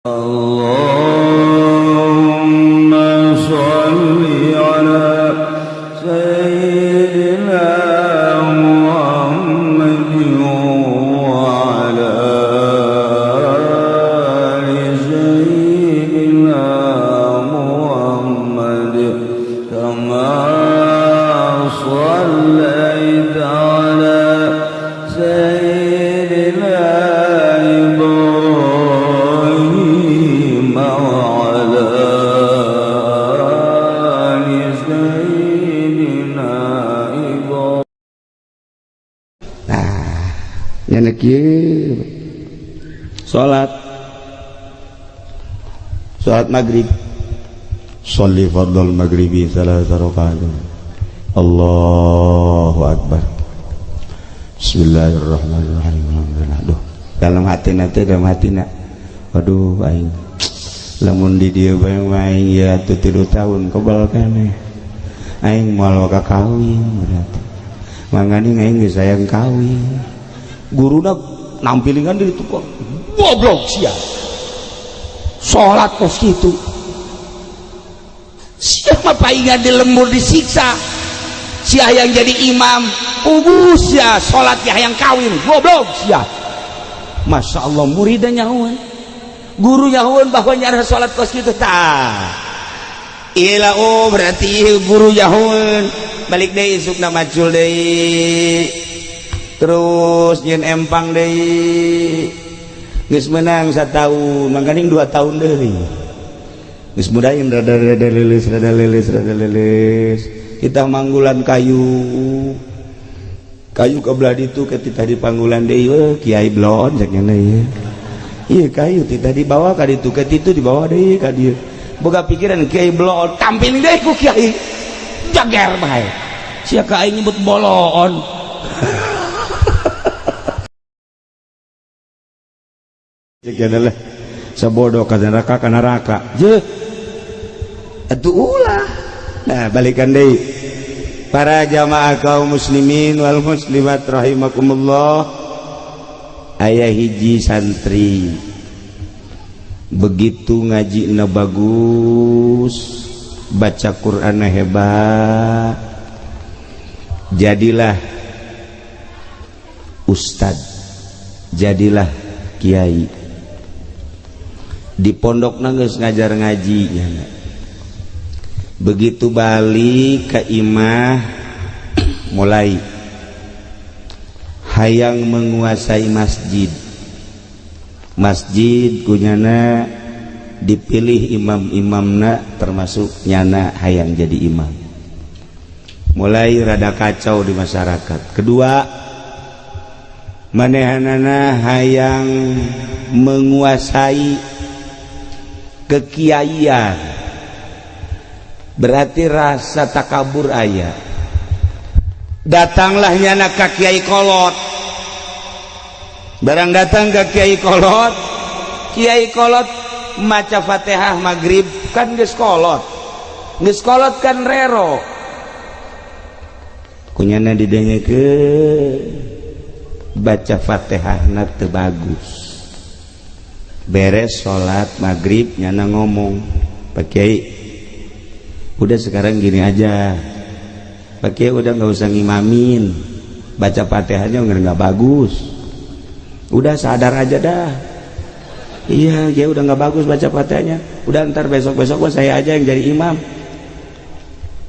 اللهم صل على سيدنا محمد وعلى آل سيدنا محمد كما صليت على سيدنا إبراهيم وعلى آل سيدنا إبراهيم. Nah, nyana kieu salat, salat maghrib, sholli fardhal maghribi tsalatsa rakaat. Allahu akbar, bismillahirrahmanirrahim. Alhamdulillah. Aduh, dalam hati nanti, dalam hati nak, aduh, aing lamun di dieu bae aing ya atuh 3 tahun kebal keneh, aing moal ka kawin. Berarti mangani aing geus hayang kawin. Guruna nampilingan di tukang, "Goblok sia, salat kos kitu sia mah paingan di lembur disiksa. Sia yang jadi imam ugus sia, salat ya hayang kawin, goblok sia." Masya Allah, muridnya nyahuan, guru nyahuan bahwa nyara salat kos kitu. Tah Ila, oh, berarti guru nyahuan. Balik deui isukna, macul deui, terus nyeun empang deui. Geus menang satahun, mangkaning 2 tahun deui geus mudahin rada rada leuleus, rada leuleus, rada leuleus. Kita manggulan kayu, kayu ke belah ditu ke tadi panggulan deui. "Weh, kiai blon," cek nya ieu. Ieu kayu ti tadi dibawa ka ditu, ke ditu dibawa deui ka dieu. Boga pikiran kiai blon, tampil deui ku kiai, jager bae sia ka aing nyebut bolon. Cek nya lah, sabodo ka neraka, ka neraka je atuh ulah. Nah, balikan deui, para jamaah kaum muslimin wal muslimat rahimakumullah. Aya hiji santri, begitu ngaji na bagus, baca Quran hebat, jadilah ustad, jadilah kiai di pondok geus ngajar ngaji nya. Begitu balik ke imah, mulai hayang menguasai masjid. Masjid kunyana dipilih imam-imamna, termasuk nyana hayang jadi imam. Mulai rada kacau di masyarakat. Kedua, manehanana hayang menguasai kekiaian, berarti rasa takabur aya. Datanglah nyana ka kiai kolot. Barang datang ke kiai kolot, kiai kolot maca Fatihah maghrib, kan geus kolot, geus kolot kan rero kunyana didengekeun baca Fatihahna teu bagus. Beres salat maghrib, nyana ngomong, "Pak Kiai, udah, sekarang gini aja, Pak Kiai udah nggak usah ngimamin, baca Fatihahnya nggak bagus. Udah, sadar aja dah. Iya ya, udah nggak bagus baca Fatihahnya. Udah, ntar besok besok gua saya aja yang jadi imam."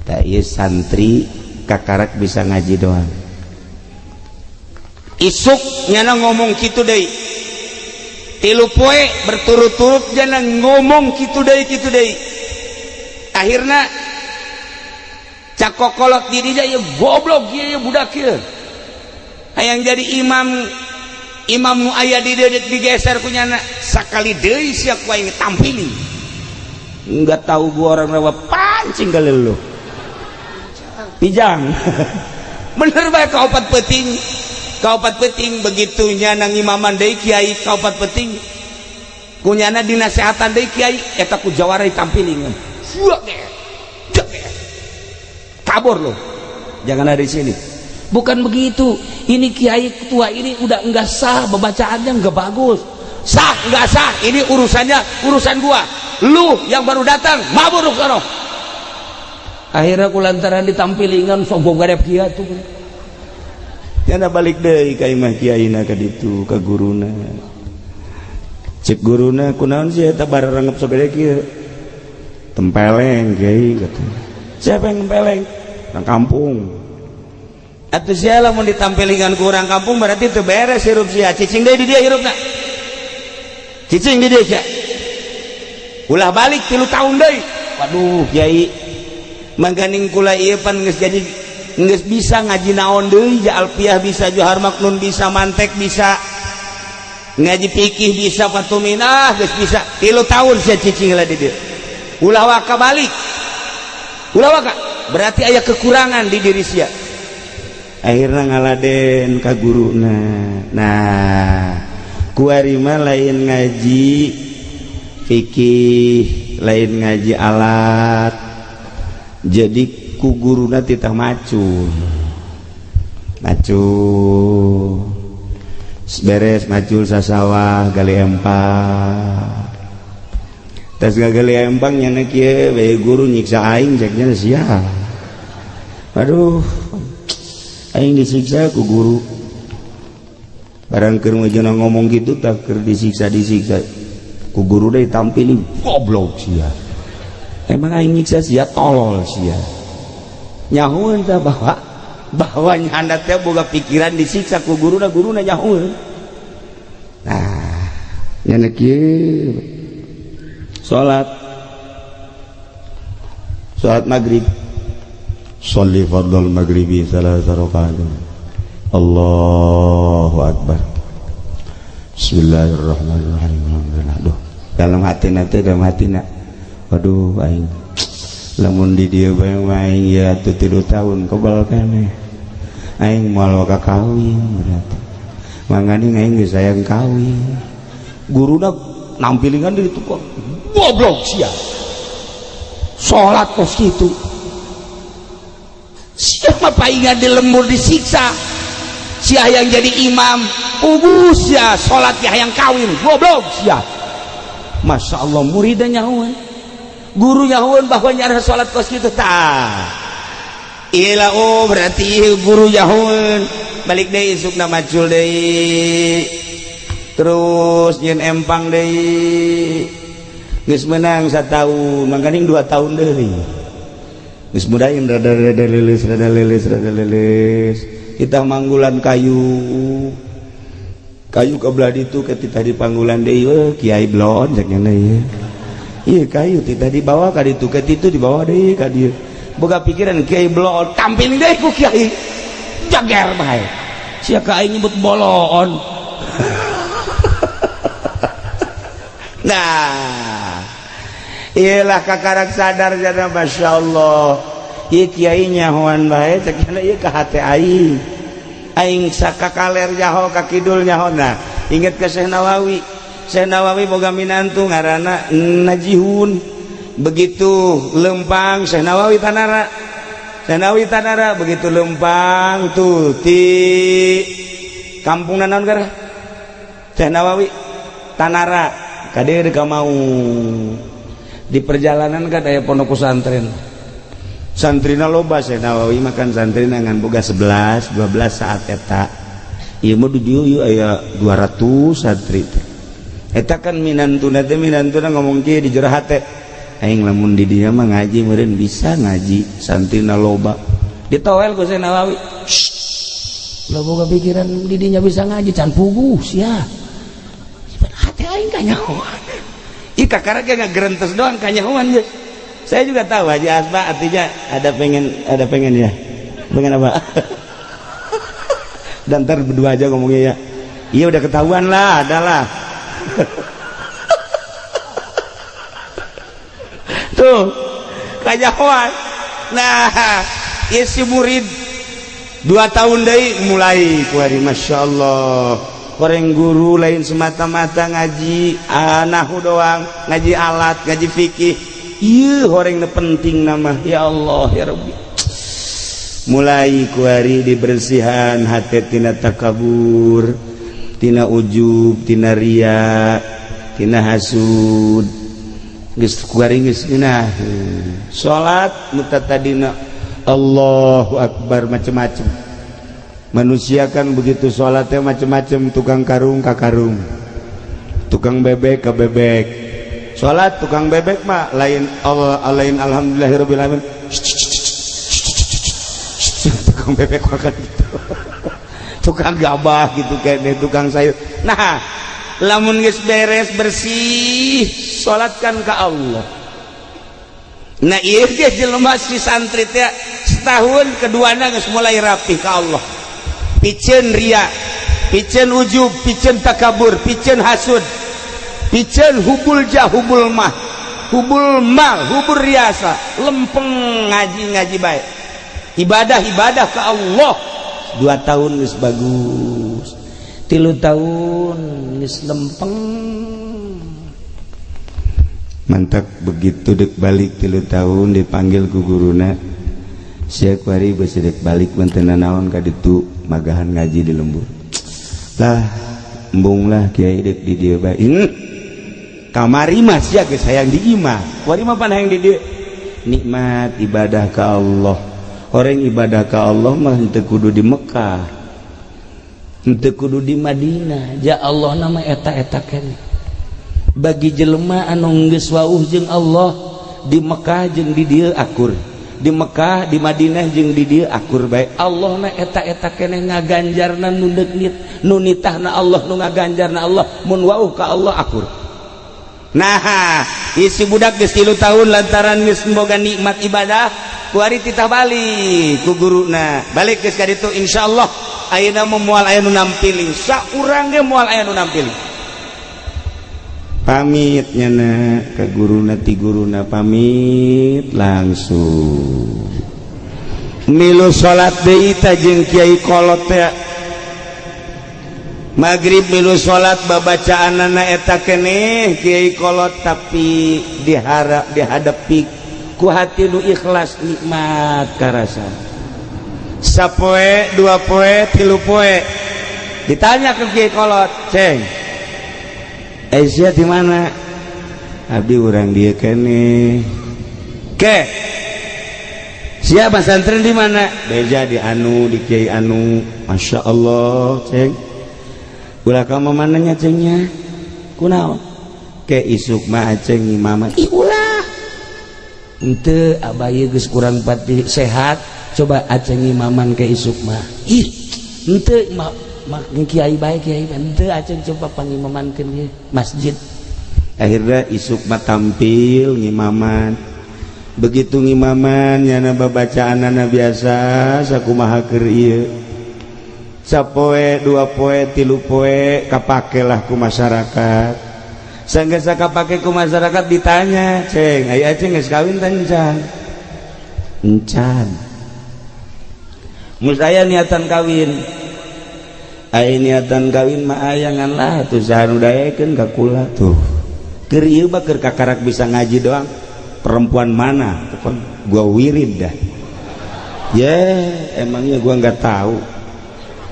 Tak, iya, santri kakarak bisa ngaji doang. Isuk nyana ngomong gitu deh. 3 poe berturut-turut nyana ngomong gitu deh, gitu deh. Akhirnya cak kokolot dirinya, "Ya goblok ya, ya budak ya, hayang jadi imam, imam nu aya di dieu digeser ku nyana. Sakali deui sia ku aing tampili, enggak tahu gua orang rawa pancing kali lu pijang." Bener bae, kaopat peuting, kaopat peuting begitu nyana ngimaman deui kiai. Kaopat peuting kunyana dinasehatan deui kiai eta, ku jawara ditampiling, "Kabur lo, jangan ada di sini." Bukan begitu, ini kiai tua ini udah enggak sah, bacaannya enggak bagus. Sah nggak sah ini urusannya, urusan gua. Lu yang baru datang mabur sono. Akhirnya kulantaran ditampilingan sombong gadep kia tuh. Yana balik deui ka imah kiaina ka ditu ka guruna. Cek guruna kunaon sih eta bararangep sabede kieu. Tempeleng kiai kata. Siapa yang tempeleng? Orang kampung. Atuh sia lamun ditampilingan ku urang kampung berarti teu beres hirup sia. Cicing deui di dieu hirupna. Cicing di dieu sia. Ulah balik 3 tahun deui. Waduh kiai, mangkaning kula ieu pan geus jadi geus bisa ngaji naon deui, ja alfiah bisa, johar maknun bisa, mantek bisa, ngaji fikih bisa, fatuminah geus bisa. 3 tahun sia cicing lah di dieu. Ulah waka balik. Ulah waka. Berarti aya kekurangan di diri sia. Akhirnya ngaladen ka guruna. Nah, kuari mah lain ngaji fikih, lain ngaji alat. Jadi ku guruna titah macul. Macul. Beres macul sasawah gali empang. Tas gali empang nyana kieu bae guru nyiksa aing cek nya sia. Aduh, aing disiksa ku guru. Barang keur mujuna ngomong gitu tak keur disiksa-disiksa ku guru deui tampilin goblok sia. Emang aing nyiksa sia tolol sia. Nyahueun tah bahwa nyanda teh boga pikiran disiksa ku guruna, guruna nyahueun. Nah, nyana kieu salat salat maghrib. Sholli fardhal maghribi thalatha rakaat. Allahu akbar. Bismillahirrahmanirrahim. Alhamdulillah. Duh, dalam hatina teh, dalam hatina. Waduh aing lamun di dieu bae aing ya atuh 3 tahun kebal keneh. Aing moal waka kawin berarti. Mangani aing geus hayang kawin. Guruna nampilingan di ditu kok. Goblok sia. Salat kos kitu. Siapa paingan di lembur disiksa. Sia yang jadi imam ugus sia, salat ya yang kawin goblok sia. Masya Allah muridnya nyahuan, guru nyahuan bahwa nyara salat kos kitu tah. Ila oh berarti guru nyahuan balik deui isukna macul deui. Terus nyeun empang deui. Geus menang 1 tahun, mangkaning 2 tahun deui. Geus mudahin rada-rada leuleus, rada leuleus, rada leuleus. Kita manggulan kayu. Kayu ke belah ditu ke titah di panggulan deui we kiai blon cek nya ieu. Ieu kayu titah dibawa ka ditu ke ditu dibawa deui ka dieu. Boga pikiran kiai blon tampil deui ku kiai. Jager bae. Sia ka aing nyebut bolon. Nah, iyalah kakarak sadar jana Masya Allah. Ieu kiai nyahoan bae cek nya ieu ka hate aing. Aing sakakaler nyaho ka kidul nyaho. Nah, inget ke Syekh Nawawi. Syekh Nawawi boga minantu ngaranna Najihun. Begitu lempang Syekh Nawawi tanara. Syekh Nawawi tanara begitu lempang tuh ti kampung naon gara? Syekh Nawawi tanara kadir ka mau. Di perjalanan kan aya pondok pesantren. Santrina loba Syekh Nawawi makan santrina ngan boga 11, 12 saat eta. Ieu mah di dieu ieu aya 200 santri teh. Eta kan minantuna teh minantuna ngomong kieu di jero hate. Aing lamun di dieu mah ngaji meureun bisa ngaji santrina loba. Ditowel ku Syekh Nawawi. Shh. Lah boga pikiran di dinya bisa ngaji can puguh sia. Hate aing kanyahoan. Ih kakara ge ngagerentes doang kanyahoan geus. Saya juga tahu Haji Asba artinya ada pengen ya. Pengen apa? Dan ntar berdua aja ngomongnya ya. Iya udah ketahuan lah, adalah. Tuh, kanyahoan. Nah, ya si murid 2 tahun deui mulai kuari Masya Allah. Orang guru lain semata-mata ngaji nahu doang, ngaji alat, ngaji fikih. Ieu horeng penting nama ya Allah ya Rabbi. Mulai kuari dibersihan hati tina takabur. tina ujub, tina ria, tina hasud. Geus kuari geus ngeunah salat nu tadina Allahu Akbar macem-macem. Manusia kan begitu sholatnya macem-macem, tukang karung ka karung, tukang bebek ka bebek. Sholat tukang bebek mah lain Allah, lain alhamdulillahirabbil alamin. Tukang bebek makan gitu, tukang gabah gitu kayaknya, tukang sayur. Nah, lamun geus beres bersih sholatkan ke Allah. Nah, ieu ge jelema si santri teh setahun keduana geus mulai rapi ke Allah. Piceun ria, piceun ujub, piceun takabur, piceun hasud, piceun hubul jah, hubul mah, hubul mal, hubul riasa, lempeng ngaji-ngaji baik, ibadah-ibadah ke Allah. 2 tahun geus bagus, 3 tahun geus lempeng. Mantap begitu dek balik 3 tahun dipanggil ku guruna, sia kuari beusi dek balik mantena naon ka ditu magahan ngaji di lembur lah, embung lah kiai dek di dieu bae. Kamari mah sia geus hayang di imah, kuari mah pan hayang di dieu. Nikmat ibadah ka Allah. Orang ibadah ka Allah mah henteu kudu di Mekah, henteu kudu di Madinah. Ja Allah nama eta-eta keneh. Bagi jelema anu geus wauh jeung Allah di Mekah jeung di dieu akur, di Mekah di Madinah jeung di dieu akur bae. Allah na eta-eta keneh ngaganjarna nu deuk nu nitahna Allah, nu ngaganjarna Allah mun wauh ka Allah akur. Nah, isi budak geus 3 tahun lantaran geus boga nikmat ibadah, kuari titah balik ku guruna. Balik geus ka ditu insyaallah ayeuna mah moal aya nu nampiling, saurang ge moal aya nu nampiling. Pamit nyana ke guruna, ti guruna pamit langsung milu salat deui ta jeung kiai kolot teh. Maghrib milu salat babacaanana eta keneh kiai kolot, tapi diharap dihadapi ku hati nu ikhlas, nikmat karasa. Sapoe, 2 poe, 3 poe ditanya ke kiai kolot, ceng Aisyah di mana? Abdi urang dia kene. Ke siapa santren di mana? Beja di anu, di kiai anu. Masya Allah, ceng. Ulah kamu mananya cengnya? Kunaon? Ke isuk mah aceng imaman. Ih ulah. Ente abaye geus kurang pati sehat, coba aceng imaman ke isuk mah. Ih, ente mah kiai bae, kiai ente aceng coba pangimamankeun ieu masjid. Akhirnya isuk mah tampil ngimaman. Begitu ngimaman nyana babacaanana biasa sakumaha keur ieu. Sapoe, 2 poe, 3 poe kapakelah ku masyarakat. Sanggeus kapake ku masyarakat ditanya, "Ceng, aya aceng geus kawin tah encan?" Encan. Mun aya niatan kawin. Aya niatan kawin mah aya ngan lah tuh saha nu daekeun ka kula tuh. Keur ieu mah keur kakarak bisa ngaji doang. Perempuan mana? Pokon gua wirid dah. Ya, emangnya gua nggak tahu.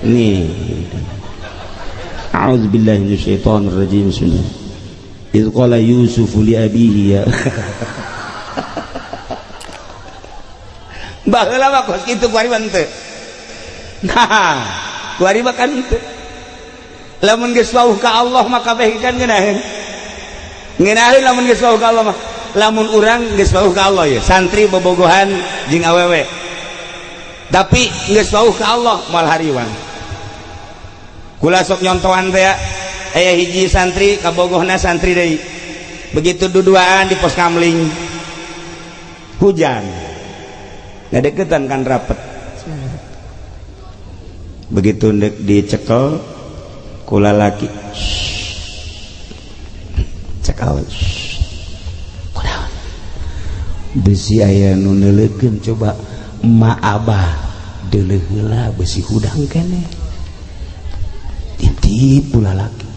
Nih. A'udzubillahi minasyaitonir rajim. Bismillah. Idz qala Yusuf li abihi ya. Baheula mah kos kitu kuari mah henteu. Nah, kuari mah kan henteu. Lamun geus wauh ka Allah mah kabeh kan ngeunaheun. Ngeunaheun lamun geus wauh ka Allah mah. Lamun urang geus wauh ka Allah ya, santri bobogohan jeung awewe. Tapi geus wauh ka Allah moal hariwang. Kula sok nyontohan teh aya hiji santri kabogohna santri deui. Begitu duduaan di pos kamling. Hujan. Ngadeukeutan kan rapet. Begitu ndek dicekel kula laki. Cekel. Kunaon? Besi aya nu neuleukeun coba emak abah deuleuh heula besi hudang keneh. Titip pula laki.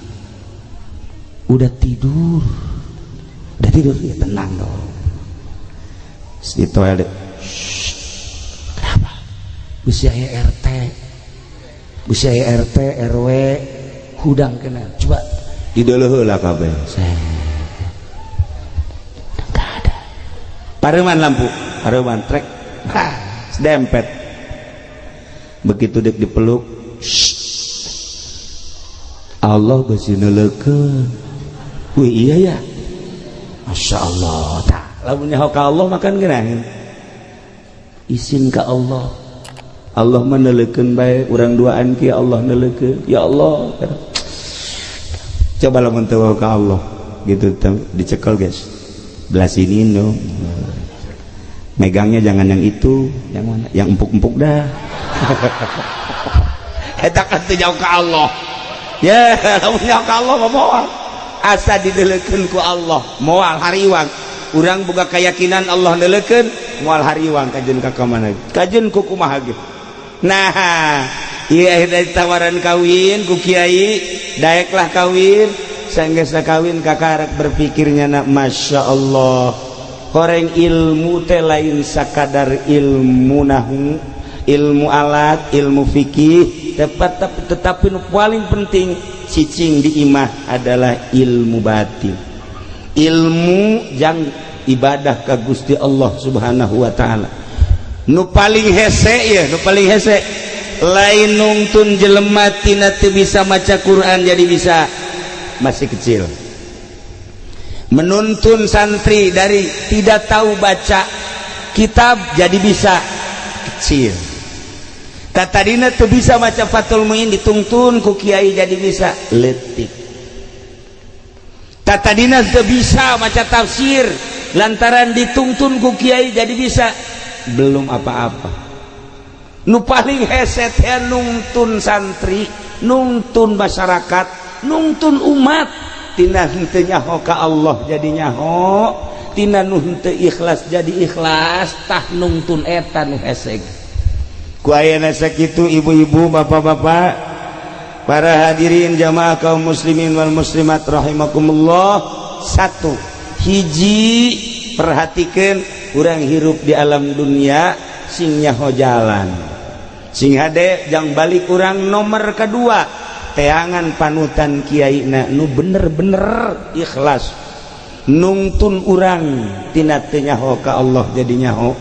Udah tidur. Udah tidur ya tenang dong. Di toilet. Kenapa? Besi aya RT. Besi aya RT, RW, Hudang kena. Coba Dideuleuh heula kabeh. Enggak ada. Pareuman lampu, pareuman trek. Ha, dempet. Begitu dek dipeluk, shh. Allah geus neuleukeun. Wih, iya ya. Masya Allah. Tah, lamun nyaho ka Allah makan geunaheun. Isin ka Allah. Allah mah neuleukeun bae urang duaan kieu, Allah neuleukeun. Ya Allah. Coba lamun teu ka Allah gitu dicekel, guys. Belah sini no. Megangnya jangan yang itu, yang mana? Yang empuk-empuk dah. Eta kan teu jauh ka Allah. Ya, lamun nyaho ka Allah mah moal. Asa dideleukeun ku Allah, moal hariwang. Urang boga keyakinan Allah neuleukeun, moal hariwang kajeun ka mana? Kajeun ku kumaha ge. Nah, ieu akhirnya tawaran kawin ku kiai, daeklah kawin. Sanggeus kawin kakarek berpikirnya nak, Masya Allah. Horeng ilmu teh lain sakadar ilmu nahu, ilmu alat, ilmu fikih, tepat, tetapi nu paling penting cicing di imah adalah ilmu batin, ilmu jang ibadah ka Gusti Allah Subhanahu wa Ta'ala. Nu paling hese ya, nu paling hese lain nungtun jelema tina teu bisa maca Quran jadi bisa, masih kecil. Menuntun santri dari tidak tahu baca kitab jadi bisa, kecil. Tadina tuh bisa maca Fathul Muin, ditungtun ku kiai jadi bisa, letik. Tadina teu bisa maca tafsir, lantaran ditungtun ku kiai jadi bisa, belum apa-apa. Nu paling hese teh nungtun santri, nungtun masyarakat, nungtun umat tina henteu nyaho ka Allah jadi nyaho, tina nu henteu ikhlas jadi ikhlas. Tah, nungtun eta nu hese. Ku ayeuna sakitu, ibu-ibu, bapak-bapak, para hadirin jamaah kaum muslimin wal muslimat rahimakumullah. Satu hiji, perhatikan, urang hirup di alam dunia sing nyaho jalan, sing hade jang balik urang. Nomor kedua, teangan panutan kiai na nu bener-bener ikhlas nungtun urang tina teu nyaho ka Allah jadi nyaho,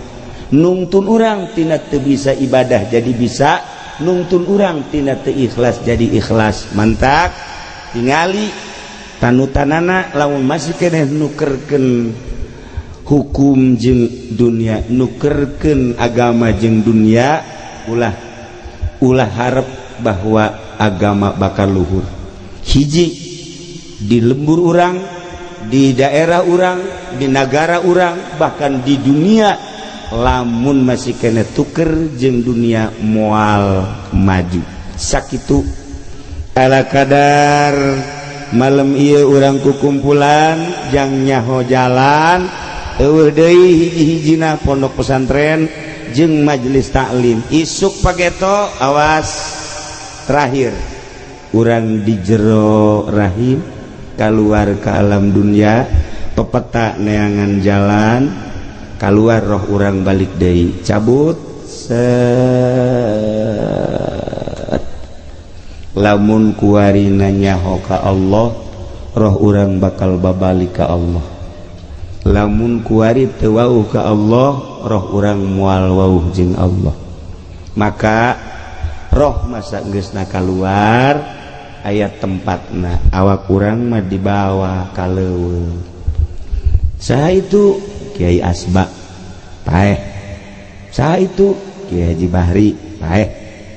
nungtun urang tina teu bisa ibadah jadi bisa, nungtun urang tina teu ikhlas jadi ikhlas. Mantak tingali panutanana, lamun masih keneh nukerkeun hukum jeung dunia, nukerkeun agama jeung dunia, ulah ulah harap bahwa agama bakal luhur. Hiji, di lembur urang, di daerah urang, di negara urang, bahkan di dunia, lamun masih kena tuker jeung dunia moal maju. Sakitu ala kadar malam ieu urang kukumpulan jang nyaho jalan. Euweuh deui hiji-hijina pondok pesantren jeung majelis taklim. Isuk pageto awas, terakhir urang di jero rahim keluar ke alam dunia, pepeta neangan jalan keluar, roh urang balik deui, cabut set. Lamun kuari nyaho ka Allah, roh urang bakal babalik ka Allah. Lamun kuari teu wauh ka Allah, roh urang moal wauh jeung Allah. Maka roh masa geusna keluar aya tempatna, awak urang mah dibawa ka leuweung. Saha itu? Kiai Asba paeh. Saha itu? Kiai Haji Bahri paeh.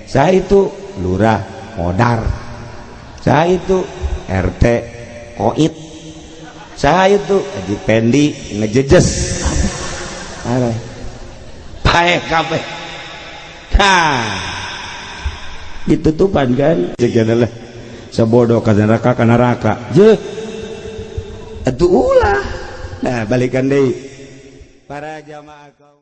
Saha itu? Lurah modar. Saha itu? RT koit. Saha itu? Haji Pendi ngejejes paeh kabeh. Nah, ditutupan kan lah, sabodo ka neraka, ka neraka je atuh ulah. Nah, balikan deui, para jamaah kaum